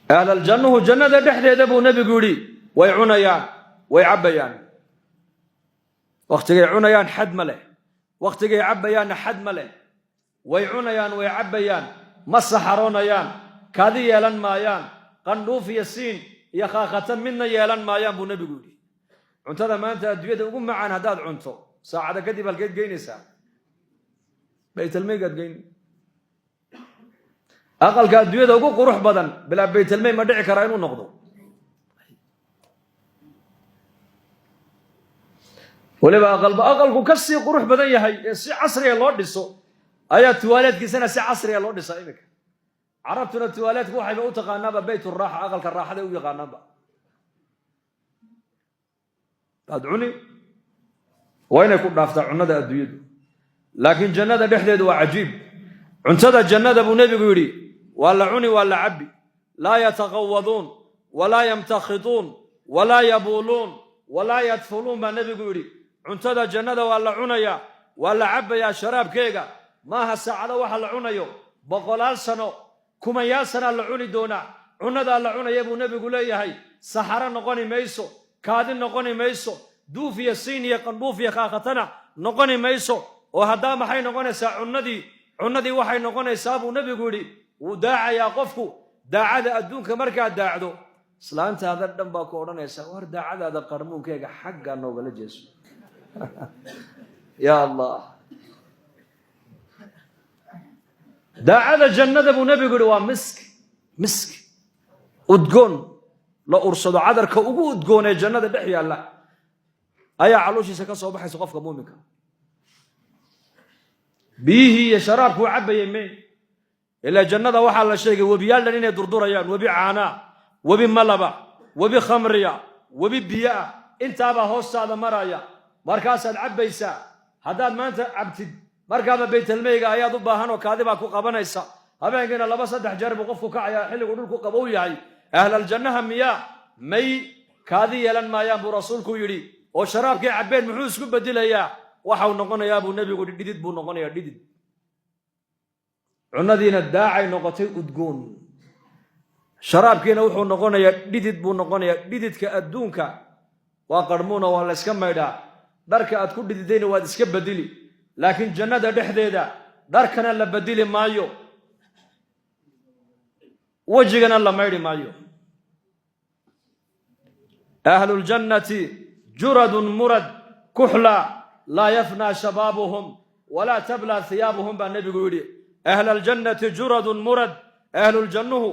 Ahlaljannuhu jannada dhexdeeda, buu Nebigu yidhi, way cunayaan, way cabbayaan. Wakhtigay cunayaan xad ma leh, wakhtigay cabbayaanna xad ma leh. Way cunayaan, way cabbayaan, ma saxaroonayaan, kaadi yeelan maayaan, qandhuuf iyo siin iyo khaaqatan midna yeelan maayaan, buu Nebigu yidhi. Cuntada maanta adduunyada ugu macaan haddaad cunto, saacada kadib halkeed geynaysaa? Baytalmeygaad geyn. Aqalka adduunyada ugu qurux badan bilaa baytalmey ma dhici karaa inuu noqdo? Weliba aqalba aqalku ka sii qurux badan yahay ee si casriga loo dhiso ayaa tuwaaleedkiisana si casriga loo dhisaa iminka. Carabtuna tuwaaleedku waxayba u taqaanaaba bayturaaxa, aqalka raaxaday u yaqaanaanba. Baad cuni, waa inay ku dhaaftaa cunnada adduunyadu, laakiin jannada dhexdeedu waa cajiib. Cuntada jannada, buu Nebigu yidhi, waa la cuni, waa la cabbi. Laa yataqawaduun walaa yamtakhituun walaa yabuuluun walaa yadfuluun, baa Nebigu yidhi. Cuntada jannada waa la cunayaa, waa la cabbayaa. Sharaabkeega maaha saacado waxa la cunayo, boqolaal sano, kumanyaal sanaa la cuni doonaa. Cunnadaa la cunaya, buu Nebigu leeyahay, saxaro noqoni mayso, kaadi noqoni mayso, duuf iyo siin iyo qandhuuf iyo khaakhatana noqoni mayso. Oo haddaa maxay noqonaysaa cunnadii? Cunnadii waxay noqonaysaa, buu Nebigu yidhi, wuu daacayaa qofku. Daacada adduunka markaad daacdo, islaantaada dhan baa ku odhanaysaa: "War, daacadaada qarmuunkeega xaggaa noogala jeeso, ya Allah." Daacada jannada, buu Nebigu yidhi, waa misk, misk udgoon la ursado. Cadarka ugu udgoon ee jannada dhex yaalla ayaa calooshiisa ka soo baxaysa qofka muuminka. Biyihii iyo sharaabkuu cabbayay me ilaa jannada waxaa la sheegay webiyaal dhan inay durdurayaan: webi caanaa, webi malaba, webi khamriya, webi biyoah. Intaabaa hoostaada maraya, markaasaad cabbaysaa. Haddaad maanta cabtid, markaaba baytalmeyga ayaad u baahan oo kaadi baa ku qabanaysa. Habeenkiina laba saddex jeer buu qofku kacayaa xilligu dhulku qabow yahay. Ahlaljannaha miyaa? May, kaadi yeelan maayaan, buu Rasuulku yidhi. Oo sharaabkii cabbeen muxuu isku bedelayaa? Waxau noqonayaa, buu Nebigu yidhi, dhidid buu noqonayaa, dhidid. Cunadiina daacay noqotay udgoon, sharaabkiina wuxuu noqonayaa dhidid buu noqonayaa. Dhididka adduunka waa qarmuuna, waa la yska maydhaa, dharka aad ku dhididayna waad iska bedeli. Laakiin jannada dhexdeeda dharkana la bedeli maayo, wejigana la maydhi maayo. Ahluljannati juradun murad kuxla, laa yafnaa shabaabuhum walaa tablaa hiyaabuhum, baa Nebigu yidhi. Ahlaljannati juradun murad. Ahluljannuhu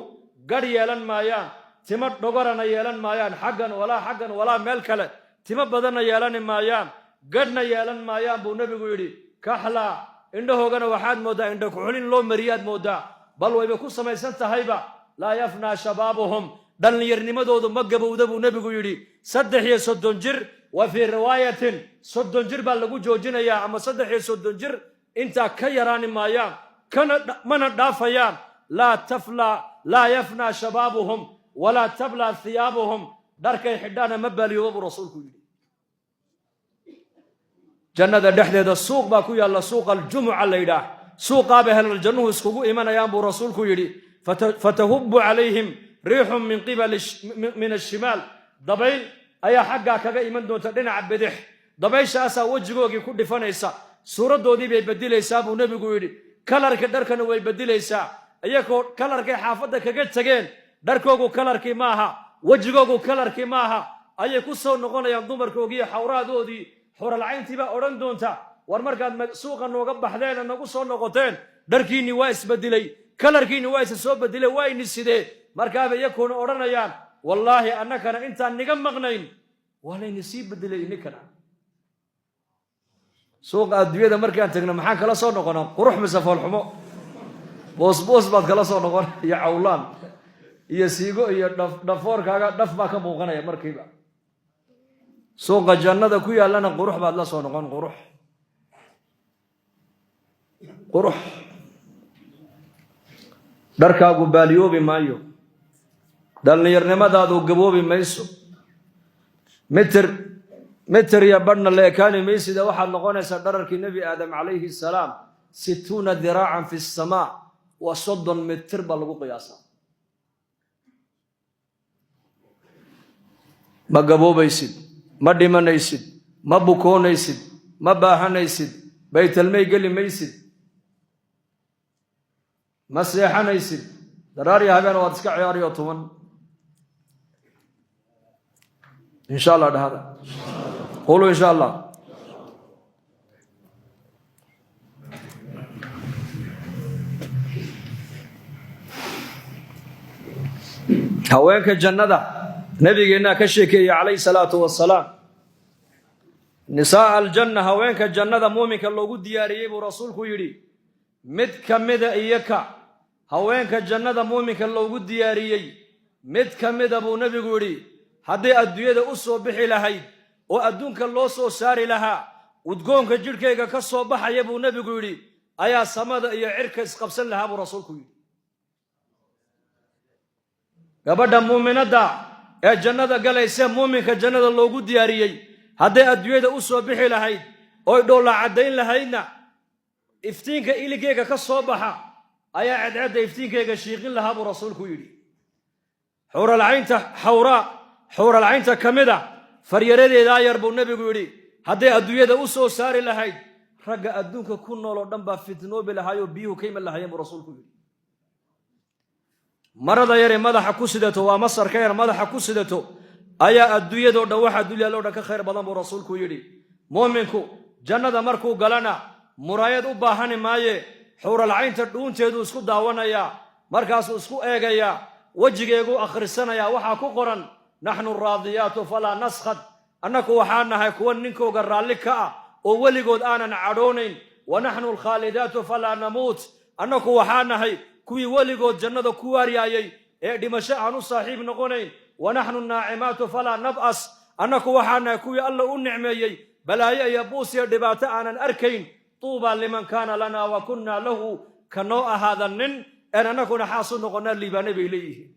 gadh yeelan maayaan, timo dhogorana yeelan maayaan, xaggan walaa xaggan walaa meel kale. Timo badanna yeelani maayaan, gadhna yeelan maayaan, buu Nebigu yidhi. Kaxlaa, indhahoogana waxaad mooddaa indha kuxulin loo mariyaad mooddaa, bal wayba ku samaysan tahayba. Laa yafnaa shabaabuhum, dhallinyarnimadoodu ma gabowda, buu Nebigu yidhi. 33 jir, wa fii riwaayatin 30 jir baa lagu joojinayaa, ama 33 jir intaa ka yaraani maayaan, kana mana dhaafayaan. Laa taflaa, laa yafnaa shabaabuhum walaa tablaa hiyaabuhum, dharkay xidhaana ma baaliyooba, buu Rasuulku yidhi. Jannada dhexdeeda suuq baa ku yaalla, suuqa Aljumuca la yidhaah. Suuqaaba helaljannuhu iskugu imanayaan, buu Rasuulku yidhi. Fatahubu calayhim riixun min qibali min ashimaal, dabayl ayaa xaggaa kaga iman doonta dhinaca bidix. Dabayshaasaa wejigoogii ku dhifanaysa, suuraddoodii bay bedilaysaa, buu Nebigu yidhi. Kalarka dharkana way bedilaysaa. Iyagoo kalarkay xaafadda kaga tegeen, dharkoogu kalarkii maaha, wejigoogu kalarkii maaha, ayay ku soo noqonayaan dumarkoogiiyo xawraadoodii. Xuralcayntii baa odhan doonta: "War, markaad suuqa nooga baxdeen ee nagu soo noqoteen, dharkiinni waa isbedelay, kalarkiinni waa isa soo bedelay, waa ini sidee?" Markaaba iyakuuna odhanayaan: "Wallaahi, annakana intaan niga maqnayn waa layni sii bedelay ininkana." Suuqa adduunyada markaan tagno, maxaan kala soo noqonaa? Qurux mise foolxumo? Boosboos baad kala soo noqon, iyo cawlaan iyo siigo iyo dhafoorkaaga dhaf baa ka muuqanaya markiiba. Suuqa jannada ku yaallana qurux baad la soo noqon, qurux, qurux. Dharkaagu baaliyoobi maayo, dhallinyarnimadaadu gaboobi mayso, mitir mitir iyo badhna la ekaani maysida. Waxaad noqonaysaa dhararkii Nebi Aadam calayhi salaam, 60 diraacan fi samaa, waa 30 mitir baa lagu qiyaasaa. Ma gaboobaysid, ma dhimanaysid, ma bukoonaysid, ma baahanaysid, baytalmay geli maysid, ma seexanaysid, daraariya habeen waad iska ciyaariyo tuman. Insha Allah dhahada, quluu insha Allah. Haweenka jannada nabigeennaa ka sheekeeyey calayhi salaatu wasalaam. Nisaaa aljanna, haweenka jannada muuminka loogu diyaariyey buu rasuulku yidhi, mid ka mida iyaka haweenka jannada muuminka loogu diyaariyey mid ka mida buu nebigu yidhi, hadday adduunyada u soo bixi lahayd oo adduunka loo soo saari lahaa, udgoonka jidhkayga ka soo baxaya buu nebigu yidhi ayaa samada iyo cirka isqabsan lahaa buu rasuulku yidhi. Gabadha muuminadda ee jannada galayse muuminka jannada loogu diyaariyey hadday adduunyada u soo bixi lahayd oy dhoolla caddayn lahaydna, iftiinka iligeyga ka soo baxa ayaa cedcedda iftiinkayga shiiqin lahaa buu rasuulku yidhi. Xuuralcaynta xawraa, xuuralcaynta ka mid a faryaradeedaa yar buu nebigu yidhi, hadday adduunyada u soo saari lahayd, ragga adduunka ku nool oo dhan baa fitnoobi lahaayoo biyuhu ka iman lahaayeen buu rasuulku yidhi. Marada yaree madaxa ku sidato, waa masarka yar madaxa ku sidato, ayaa adduunyadoo dhan waxa dulyaaloo dhan ka khayr badan buu rasuulku yidhi. Muuminku jannada markuu galana muraayad u baahani maaye, xuuralcaynta dhuunteeduu isku daawanayaa, markaasuu isku eegayaa, wejigeeguu akhrisanayaa. Waxaa ku qoran: naxnu raadiyaatu falaa naskhad, annaku waxaa nahay kuwa ninkooga raalli ka ah oo weligood aanan cadhoonayn. Wa naxnu alkhaalidaatu falaa namuut, annaku waxaa nahay kuwii weligood jannada ku waaryaayay ee dhimasho aan u saaxiib noqonayn. Wa naxnu naacimaatu falaa nab'as, annaku waxaa nahay kuwii alla u nicmeeyey balaayo iyo buus iyo dhibaato aanan arkayn. Tuubaa liman kaana lanaa wa kunnaa lahu, ka noo ahaada nin een annakuna xaas u noqonnaa liibaane bay leeyihiin.